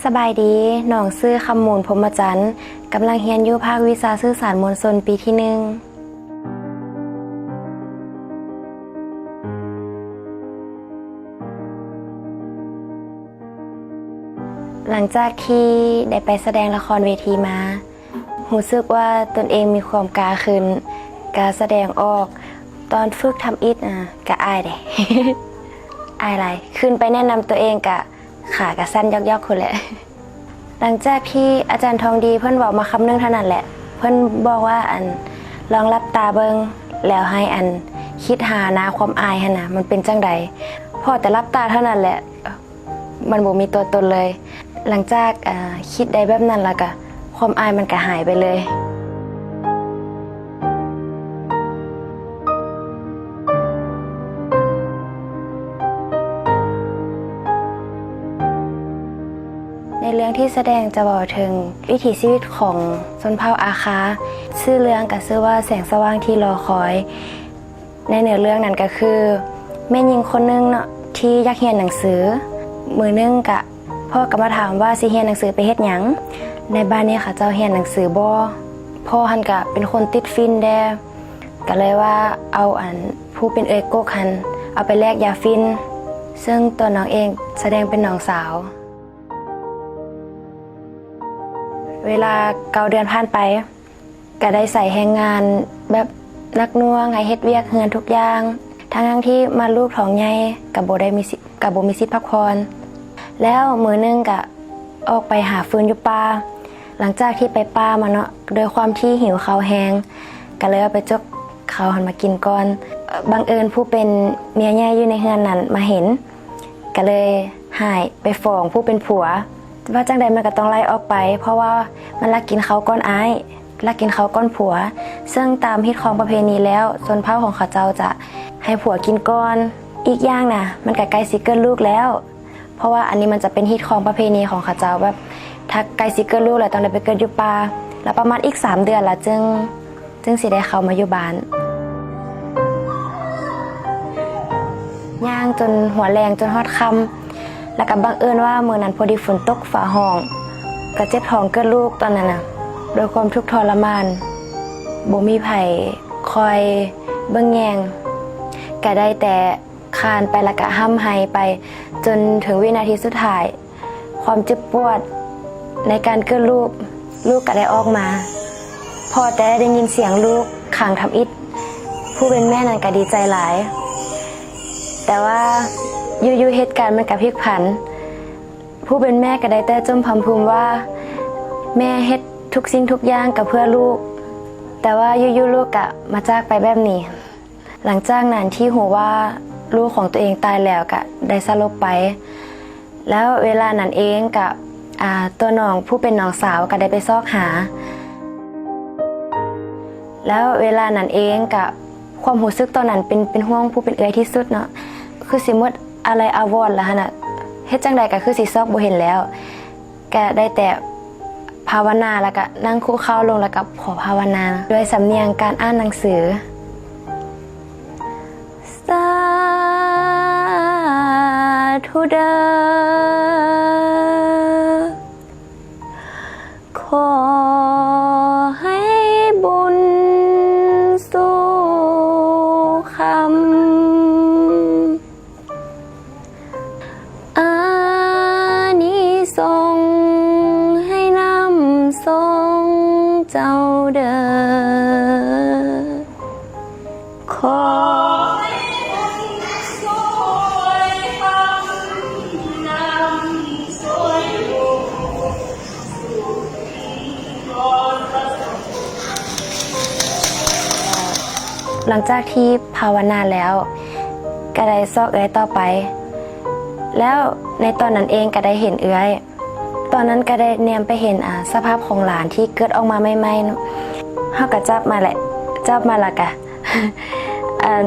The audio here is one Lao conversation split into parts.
ສະບາຍດີ, ນ້ອງຊື່ ຄຳມູນ ພົມມະຈັນ, ກຳລັງຮຽນຢູ່ພາກວິຊາສື່ສານມວນຊົນປີທີໜຶ່ງ. ຫຼັງຈາກທີ່ໄດ້ໄປສະແດງລະຄອນເວທີມາ, ຮູ້ສຶກວ່າຕົນເອງມີຄວາມກ້າຂຶ້ນ, ກ້າສະແດງອອກ. ຕອນຝຶກທຳອິດນະ ກະອາຍເດ້ ອາຍຫຼາຍ, ຂຶ້ນໄປແນະນຳຕົວເອງກະ ຂາກະສັ່ນຢອກໆພຸ້ນແຫຼະ. ຫຼັງຈາກທີ່ອາຈານທອງດີເພິ່ນເວົ້າມາຄຳໜຶ່ງເທົ່ານັ້ນແຫຼະ, ເພິ່ນບອກວ່າ ອັນ ລອງຫຼັບຕາເບິ່ງ ແລ້ວໃຫ້ ອັນ ຄິດຫາໜ້າຄວາມອາຍຫັ້ນນະ ມັນເປັນຈັ່ງໃດ. ພໍແຕ່ຫຼັບຕາເທົ່ານັ້ນແຫຼະ ມັນບໍ່ມີຕົວຕົນເລີຍ. ຫຼັງຈາກ ເອີ ຄິດໄດ້ແບບນັ້ນແລ້ວກະ ຄວາມອາຍມັນກະຫາຍໄປເລີຍ. ໃນເລື່ອງທີ່ສະແດງຈະເວົ້າເຖິງວິຖີຊີວິດຂອງຊົນເຜົ່າອາຄາ, ຊື່ເລື່ອງກະຊື່ວ່າ ແສງສະຫວ່າງທີ່ລໍຄອຍ. ໃນເນື້ອເລື່ອງນັ້ນກະຄື ແມ່ຍິງຄົນໜຶ່ງເນາະ ທີ່ຢາກຮຽນໜັງສື. ມື້ໜຶ່ງກະພໍ່ກະມາຖາມວ່າ ຊິຮຽນໜັງສືໄປເຮັດຫຍັງ? ໃນບ້ານນີ້ເຂົາເຈົ້າຮຽນໜັງສືບໍ່? ພໍ່ຫັ້ນກະເປັນຄົນຕິດຝິ່ນແດ່, ກະເລີຍວ່າເອົາ ອັນ ຜູ້ເປັນເອື້ອຍກົກຫັ້ນ ເອົາໄປແລກຢາຝິ່ນ, ເຊິ່ງຕົວນ້ອງເອງສະແດງເປັນນ້ອງສາວ. ເວລາເກົ້າເດືອນຜ່ານໄປ ກະໄດ້ໃຊ້ແຮງງານແບບໜັກໜ່ວງ ໃຫ້ເຮັດວຽກເຮືອນທຸກຢ່າງ, ທັງໆທີ່ມາລູກທ້ອງໃຫຍ່ ກະບໍ່ໄດ້ມີສິ ກະບໍ່ມີສິດພັກຜ່ອນ. ແລ້ວມື້ໜຶ່ງກະອອກໄປຫາຟືນຢູ່ປ່າ. ຫຼັງຈາກທີ່ໄປປ່າມາເນາະ, ດ້ວຍຄວາມທີ່ຫິວເຂົ້າແຮງ, ກະເລີຍເອົາໄປຈົກເຂົ້າຫັ້ນມາກິນກ່ອນ. ບັງເອີນຜູ້ເປັນເມຍໃຫຍ່ຢູ່ໃນເຮືອນນັ້ນມາເຫັນ, ກະເລີຍຮ້າຍໄປຟ້ອງຜູ້ເປັນຜົວ ວ່າຈັ່ງໃດມັນກະຕ້ອງໄລ່ອອກໄປ, ເພາະວ່າມັນລັກກິນເຂົ້າກ່ອນອ້າຍ, ລັກກິນເຂົ້າກ່ອນຜົວ. ເຊິ່ງຕາມຮີດຄອງປະເພນີແລ້ວ ຊົນເຜົ່າຂອງເຂົາເຈົ້າຈະໃຫ້ຜົວກິນກ່ອນ. ອີກຢ່າງນະ ມັນກະໃກ້ຊິເກີດລູກແລ້ວ, ເພາະວ່າອັນນີ້ມັນຈະເປັນຮີດຄອງປະເພນີຂອງເຂົາເຈົ້າ, ແບບ ຖ້າໃກ້ຊິເກີດລູກແລ້ວ ຕ້ອງໄດ້ໄປເກີດຢູ່ປ່າ, ແລ້ວປະມານອີກສາມເດືອນລະ ຈຶ່ງ ຈຶ່ງຊິໄດ້ເຂົ້າມາຢູ່ບ້ານ. ຍ່າງຈົນຫົວແລງ ຈົນຮອດຄ່ຳ, ແລ້ວກະບັງເອີນວ່າມື້ນັ້ນພໍດີຝົນຕົກຟ້າຮ້ອງ, ກະເຈັບທ້ອງເກີດລູກຕອນນັ້ນນະ, ດ້ວຍຄວາມທຸກທໍລະມານ, ບໍ່ມີໃຜຄອຍເບິ່ງແຍງ, ກະໄດ້ແຕ່ຄານໄປ ແລ້ວກະຮ່ຳໄຫ້ໄປ ຈົນເຖິງວິນາທີສຸດທ້າຍ. ຄວາມເຈັບປວດໃນການເກີດລູກ, ລູກກະໄດ້ອອກມາ. ພໍແຕ່ໄດ້ຍິນສຽງລູກຄັ້ງທຳອິດ, ຜູ້ເປັນແມ່ນັ້ນກະດີໃຈຫຼາຍ. ແຕ່ວ່າຢູ່ໆເຫດການມັນກະພລິກຜັນ, ຜູ້ເປັນແມ່ກະໄດ້ແຕ່ຈົ່ມພຳພູມວ່າ ແມ່ເຮັດທຸກສິ່ງທຸກຢ່າງກະເພື່ອລູກ, ແຕ່ວ່າຢູ່ໆລູກກະມາຈາກໄປແບບນີ້. ຫຼັງຈາກນັ້ນທີ່ຮູ້ວ່າລູກຂອງຕົວເອງຕາຍແລ້ວ ກະໄດ້ສະຫຼົບໄປ. ແລ້ວເວລານັ້ນເອງກະ ອາ ຕົວນ້ອງຜູ້ເປັນນ້ອງສາວກະໄດ້ໄປຊອກຫາ, ແລ້ວເວລານັ້ນເອງກະ ຄວາມຮູ້ສຶກຕອນນັ້ນເປັນ ເປັນຫ່ວງຜູ້ເປັນເອື້ອຍທີ່ສຸດເນາະ, ຄືຊິໝົດອາໄລອາວອນລະຫັ້ນນະ, ເຮັດຈັ່ງໃດກະຄືຊິຊອກບໍ່ເຫັນແລ້ວ. ກະໄດ້ແຕ່ພາວະນາ ແລ້ວກະນັ່ງຄຸເຂົ່າລົງ ແລ້ວກະຂໍພາວະນາດ້ວຍສຳນຽງການອ່ານໜັງສື. ສາທຸເດີ ຂໍໃຫ້ບຸນສູ່ຄຳ ອານິສົງໃຫ້ນຳສົ່ງເຈົ້າເດີ. ຂໍໃຫ້ບຸນຊ່ວຍຄ້ຳນຳຊ່ວຍລູກ. ຫຼັງຈາກທີ່ພາວະນາແລ້ວ ກະໄດ້ຊອກເອື້ອຍຕໍ່ໄປ, ແລ້ວໃນຕອນນັ້ນເອງກະໄດ້ເຫັນເອື້ອຍ. ຕອນນັ້ນກະໄດ້ແນມໄປເຫັນ ອາ ສະພາບຂອງຫຼານທີ່ເກີດອອກມາໃໝ່ໆເນາະ, ເຮົາກະຈັບມາແຫຼະ, ຈັບມາແລ້ວກະ ອັນ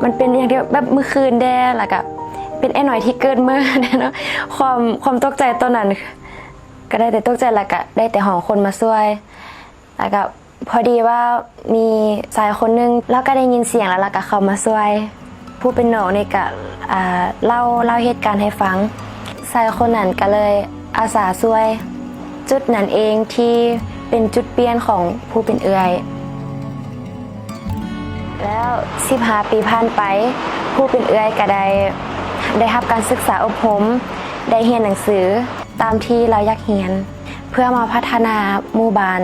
ມັນເປັນຢ່າງທີ່ແບບມື້ຄືນແດ່ ແລ້ວກະເປັນອ້າຍນ້ອຍທີ່ເກີດເມື່ອແດ່ເນາະ. ຄວາມ ຄວາມຕົກໃຈຕອນນັ້ນ ກະໄດ້ແຕ່ຕົກໃຈ ແລ້ວກະໄດ້ແຕ່ຮ້ອງຄົນມາຊ່ວຍ. ແລ້ວກະພໍດີວ່າມີຊາຍຄົນໜຶ່ງ ລາວກະໄດ້ຍິນສຽງ ແລ້ວລາວກະເຂົ້າມາຊ່ວຍ. ຜູ້ເປັນນ້ອງນີ້ກະ ອາ ເລົ່າ ເລົ່າເຫດການໃຫ້ຟັງ. ຊາຍຄົນນັ້ນກະເລີຍ ອາສາຊ່ວຍ. ຈຸດນັ້ນເອງທີ່ເປັນຈຸດປ່ຽນຂອງຜູ້ເປັນເອື້ອຍ. ແລ້ວສິບຫ້າປີຜ່ານໄປ, ຜູ້ເປັນເອື້ອຍກໍໄດ້ ໄດ້ຮັບການສຶກສາອົບຮົມ, ໄດ້ຮຽນໜັງສືຕາມທີ່ລາວຢາກຮຽນ ເພື່ອມາພັດທະນາໝູ່ບ້ານ,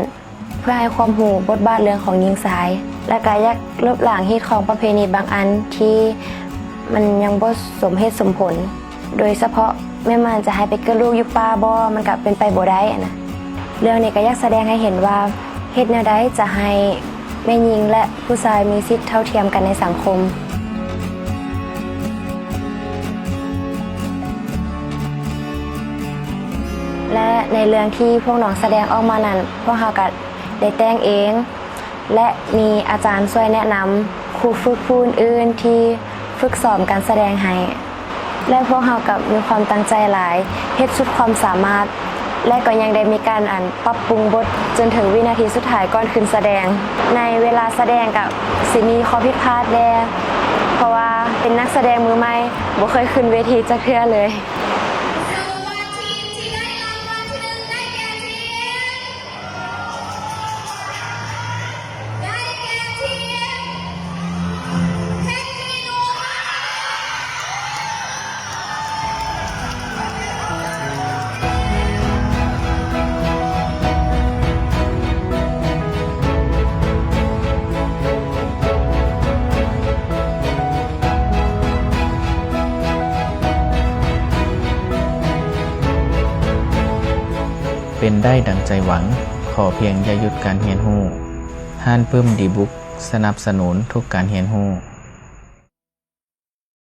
ເພື່ອໃຫ້ຄວາມຮູ້ບົດບາດເລື່ອງຂອງຍິງຊາຍ ແລະ ກໍຢາກລົບລ້າງຮີດຄອງປະເພນີບາງອັນທີ່ມັນຍັງບໍ່ສົມເຫດສົມຜົນ. ໂດຍສະເພາະແມ່ນມັນຈະໃຫ້ໄປເກີດລູກຢູ່ປ່າບໍ່ ມັນກະເປັນໄປບໍ່ໄດ້ຫັ້ນນະ. ເລື່ອງນີ້ກະຢາກສະແດງໃຫ້ເຫັນວ່າ ເຮັດແນວໃດຈະໃຫ້ແມ່ຍິງ ແລະ ຜູ້ຊາຍມີສິດເທົ່າທຽມກັນໃນສັງຄົມ. ແລະ ໃນເລື່ອງທີ່ພວກນ້ອງສະແດງອອກມານັ້ນ ພວກເຮົາກະໄດ້ແຕ່ງເອງ ແລະ ມີອາຈານຊ່ວຍແນະນຳ, ຄູຝຶກຜູ້ອື່ນໆທີ່ຝຶກຊ້ອມການສະແດງໃຫ້ ແລະ ພວກເຮົາກໍມີຄວາມຕັ້ງໃຈຫຼາຍ, ເຮັດສຸດຄວາມສາມາດ ແລະ ກໍຍັງໄດ້ມີການ ອັນ ປັບປຸງບົດຈົນເຖິງວິນາທີສຸດທ້າຍກ່ອນຂຶ້ນສະແດງ. ໃນເວລາສະແດງກໍຊິມີຂໍ້ຜິດພາດແດ່ ເພາະວ່າເປັນນັກສະແດງມືໃໝ່, ບໍ່ເຄີຍຂຶ້ນເວທີຈັກເທື່ອເລີຍ. ເປັນໄດ້ດັ່ງໃຈຫວັງ, ຂໍພຽງຢ່າຢຸດການຮຽນຮູ້. ຮ້ານປຶ້ມດີບຸກ ສະໜັບສະໜູນທຸກການຮຽນຮູ້.